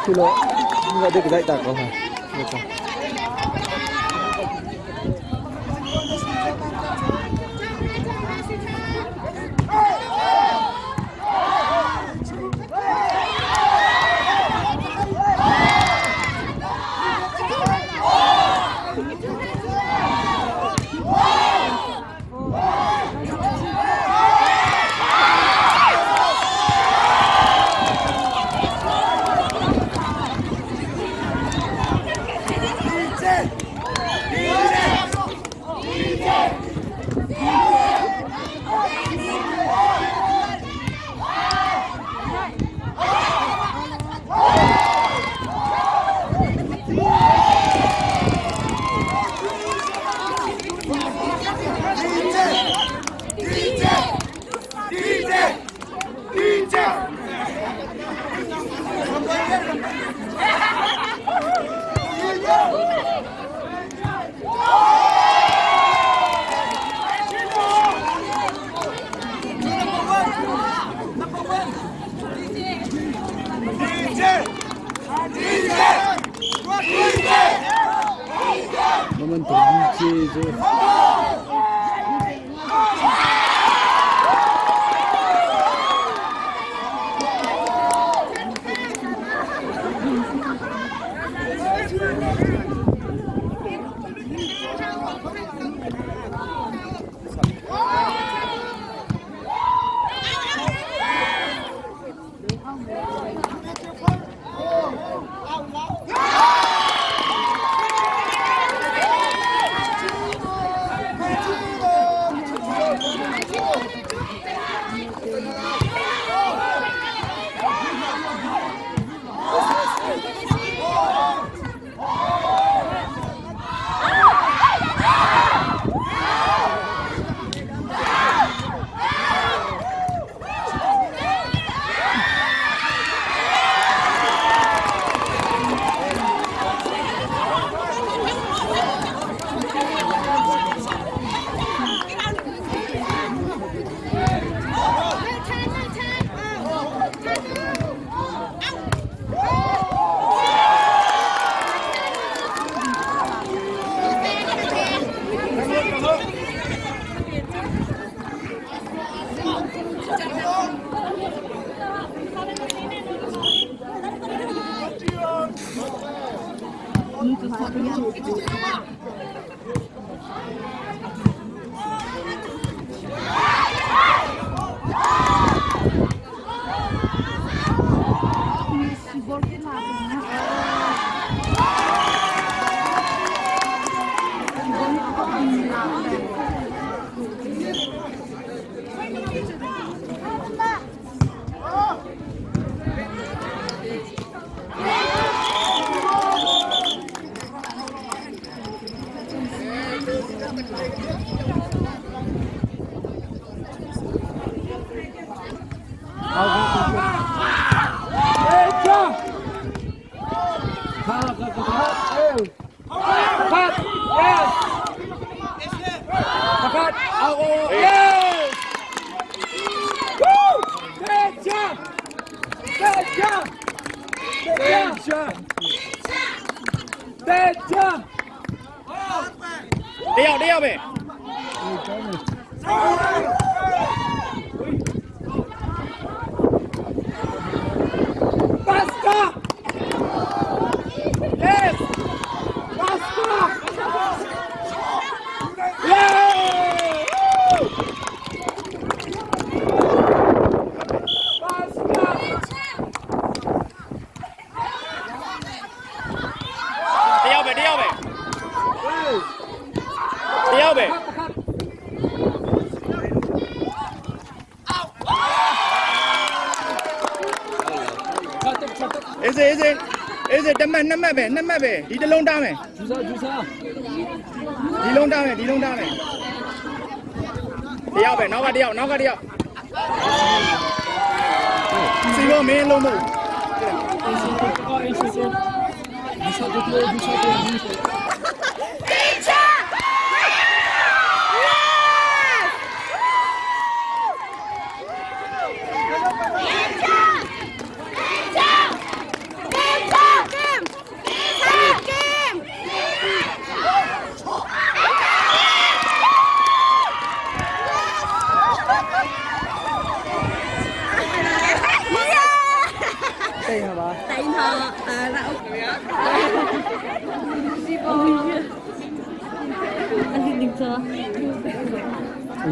Kilo nggak ada kedai tak kau ha. Momen DJ je. Cut! Yes! Cut! Oh, yes! Woo! Deja! Deja! Deja! Deja! တယောက်တယောက်ပဲ Basta! Yes! Basta! Yeah! Woo! Basta! တယောက်ပဲတယောက်ပဲတယောက်ပဲ အေးစေးအေးစေးအေးစေးတမတ်နှစ်မတ်ပဲနှစ်မတ်ပဲဒီတစ်လုံးတားမယ် ဂျူစာဂျူစာ ဒီလုံးတားမယ်ဒီလုံးတားမယ်တယောက်ပဲနောက်ကတယောက်နောက်ကတယောက်စီဘောမင်းလုံးမို့ အော်အေးစီစီဂျူစာတူဂျူစာတူဂျူစာ တ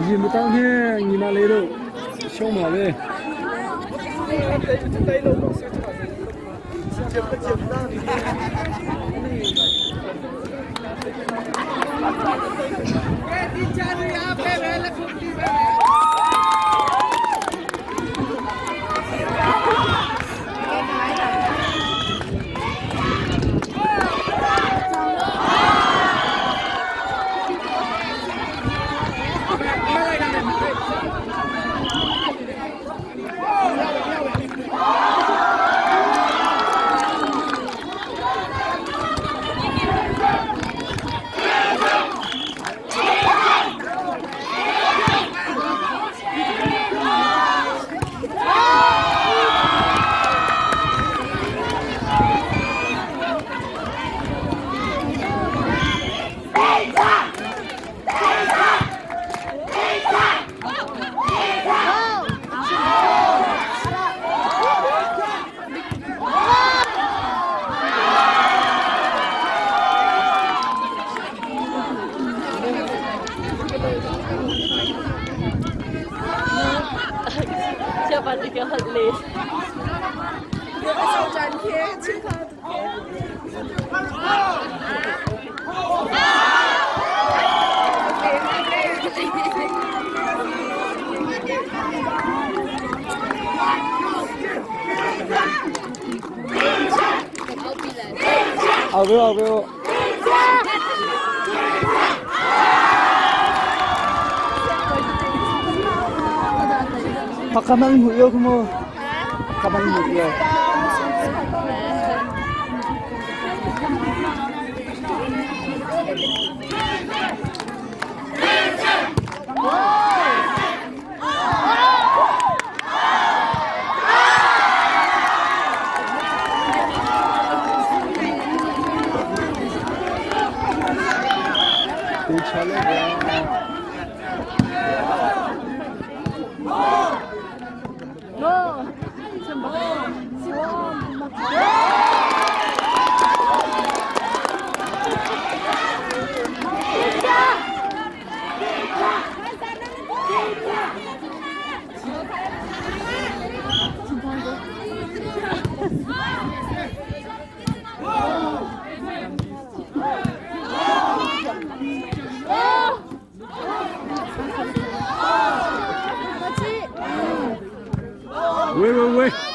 ရေမတောင်းခင်ညီမလေးတို့ရှုံးပါပဲ အောင်ပြောအောင်ပြောဖကမန်ဟူယောကမောကမန်ဟူယောတေချာလေးဗျာဝေးဝေးဝေး